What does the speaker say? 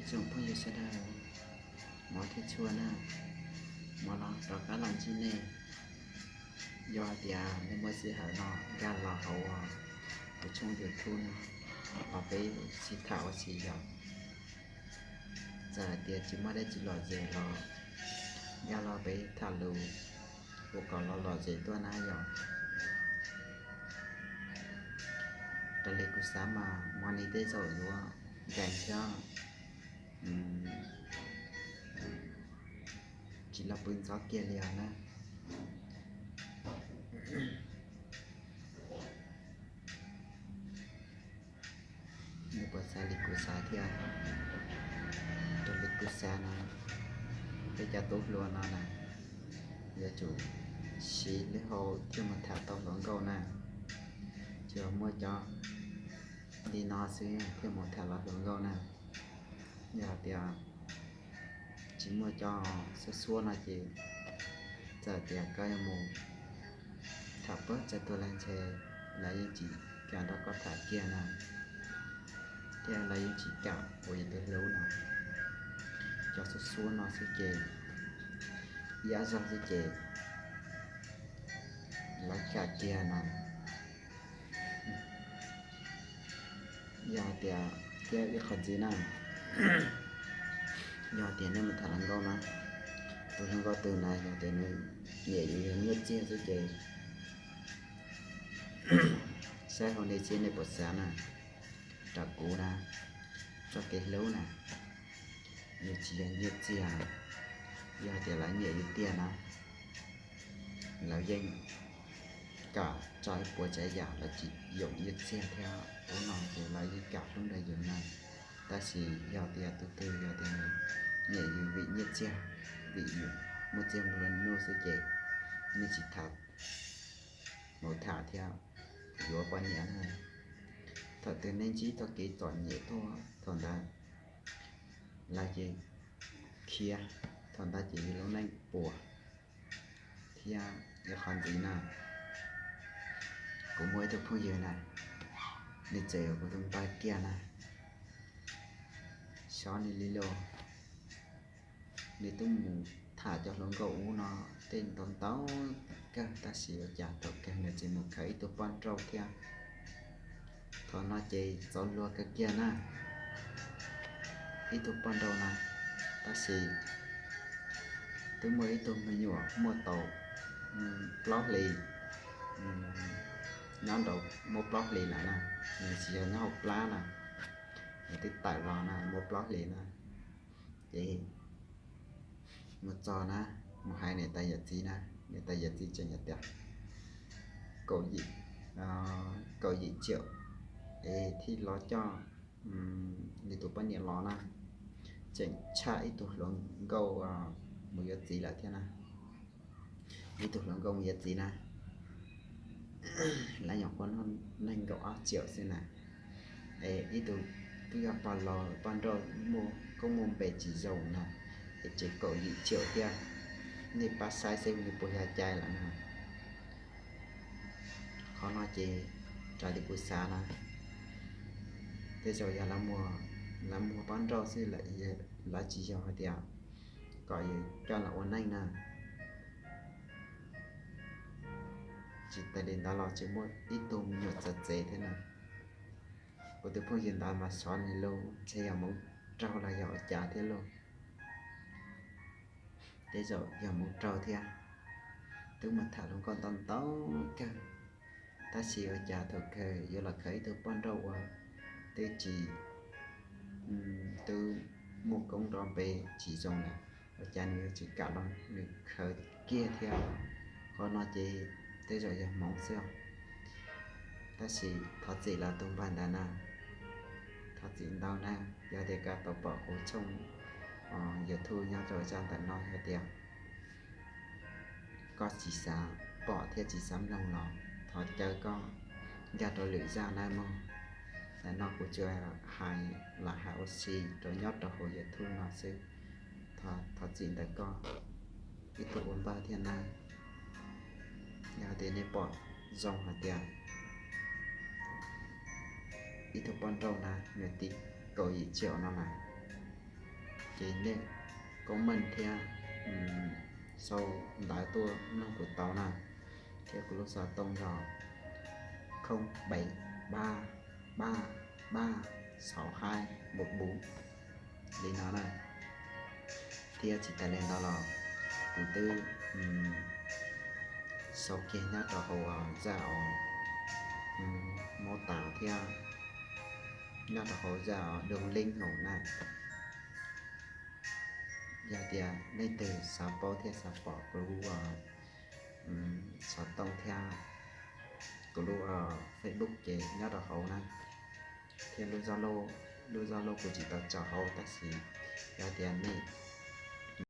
Tsoom phooj ywg sawv daws, hmov thiab tshua na, hmov los rov qab los ntsib nej. Yog hais tias nej muaj sij hawm no nkag los hauv kuv tshooj YouTube no, los peb sib tham ua si yom. Txawm hais tias tsis muaj dab tsi lom zem los nkag los peb tham lus ua kom los lom zem tuaj na yom. Raws li kuv xav mas hmo no tej zaum yuav nkees thiab tsis los pw ntxov kiag li os na. Nej puas xav li kuv xav thiab? Raws li kuv xav no, peb cov tub hluas no na, yuav tsum siv lub hau thiaj mus tham tau hluas nkauj na. Tsuas muaj cov li no xwb thiaj mus tham los hluas nkauj na. Yog hais tias tsis muaj cov xuab xuab no ces txawm tias koj yuav mus tham pab txawg tuag lawm ntshe lawv yeej tsis kam nrog koj tham kiag na, thiab lawv yeej tsis kam ua yus tus hlub na. Cov xuab xuab no xwb ces, ib ob zaug xwb ces lawv kam kiag na. Yog hais tias, thiab ib qho ntxiv na, yog tias nej mus tham hluas nkauj na, tus hluas nkauj twg na yog tias nws nyiam yus yog nyiaj txiag xwb ces saib hauv nej seb nej puas xav na. Raws kuv na, txoj kev hlub na, nws tsis yog nyiaj txiag na. Yog tias lawv nyiam yus tiag na, lawv yeej kam tso ib puas tsav yam, lawv tsis yoom nyiaj txiag thiab ub no ces lawv yeej kam hlub nrog yus na. Tab sis yog tias tus twg yog tias nyiam yus vim nyiaj txiag, vim yus muaj txiag nplua nuj xwb ces nej tsis tham, mus tham thiab yuav poj niam na. Thaum twg nej ntsib txoj kev txom nyem tuaj thaum ntawd, lawv ces khiav, thaum ntawd ces yus lub neej puas. Thiab ib qho ntxiv na, kuv muaj ib tug phooj ywg na, nws txawm yog kuv tus npawg kiag na, xyov nws li lauj, nws twb mus tham cov hluas nkauj ub no tej ntau ntau kawg tab sis ua cas thaum kawg nws tseem mus khaws ib tug poj nrauj thiab. Thaum no ces txaus luag kawg kiag na, ib tug poj nrauj na, tab sis twb muaj ib tug me nyuam muaj tau plaub hlis, nyob nraud muaj plaub hlis lawm na, nws tsis yog nyob hauv plab na, nws twb tawm los na muaj plaub hlis na. Ces mus txog na, mus hais niam tais yawm txiv na, niam tais yawm txiv tseem hais tias kaum yim, kaum yim tsiaum es thiaj los coj nws tus poj niam los na. Tseem tshaj ib tug hluas nkauj mus yuav txiv lawm thiab na, ib tug hluas nkauj mus yuav txiv na, lawv nyuam qhuav noj nees nkaum ob tsiaum xwb na. Es ib tug twb yog pog laus poj nrauj muaj koob muaj npe tsis zoo na, es tseem kaum yim tsiaum thiab. Nej pab saib seb nws puas yog cai lawm na. Qhov no ces raws li kuv xav na, tej zaum yog lawv muag poj nrauj xwb, lawv tsis yog hais tias kom yus coj los ua neej na. Tsis tas li ntawd los tseem muaj ib tug me nyuam txawv txev thiab na. Kuv tus phooj ywg ntawd mas xyov nws lub ntshe yog hmoov raug los yog ua cas thiab lauj. Tej zaum yog hmoov raug thiab. Twb mus tham hluas nkauj ntau ntau kawg, tab sis ua cas thaum kawg yuav los khaws ib tug poj nrauj uas twb tsis, twb muaj koob nrov npe tsis zoo lawm, ua cas nws yuav tsis kam los nws khaws kiag thiab. Qhov no ces tej zaum yog hmoov xwb. Tab sis thov txim los tus npawg ntawd na, thov txim ntau na, yog tias koj tau pom kuv tshooj YouTube nyob rau zaj ntawm no, yog tias koj tsis xav pom thiab tsis xav mloog los thov caw koj nkag rau lwm zaj nawb mog. Ntawm no kuv tsuas hais lam hais ua si rau nyob rau hauv YouTube no xwb. Thov txim ntawm koj ib tug ua npawg thiab na. Yog tias nej pom zoo hais tias ib tug poj nrauj na nws tiv kaum yim tsiaum no mas ces nej comment thiab sau ntawv tuaj nrog kuv tau na, thiab kuv lub xov tooj yog không bảy ba ba ba sáu hai một bốn li no na. Thiab tsis tas li ntawd los kuv twb sau kiag nyob rau hauv zaj os, mô tả thiab nyob rau hauv zaj os, đường link hauv na. Yog tias leej twg xav paub thiab xav pom kuv lub xov tooj thiab kuv lub Facebook ces nyob rau hauv na. Thiab lub Zalo, lub Zalo kuv tsis tau tso hauv, tab sis yog tias nej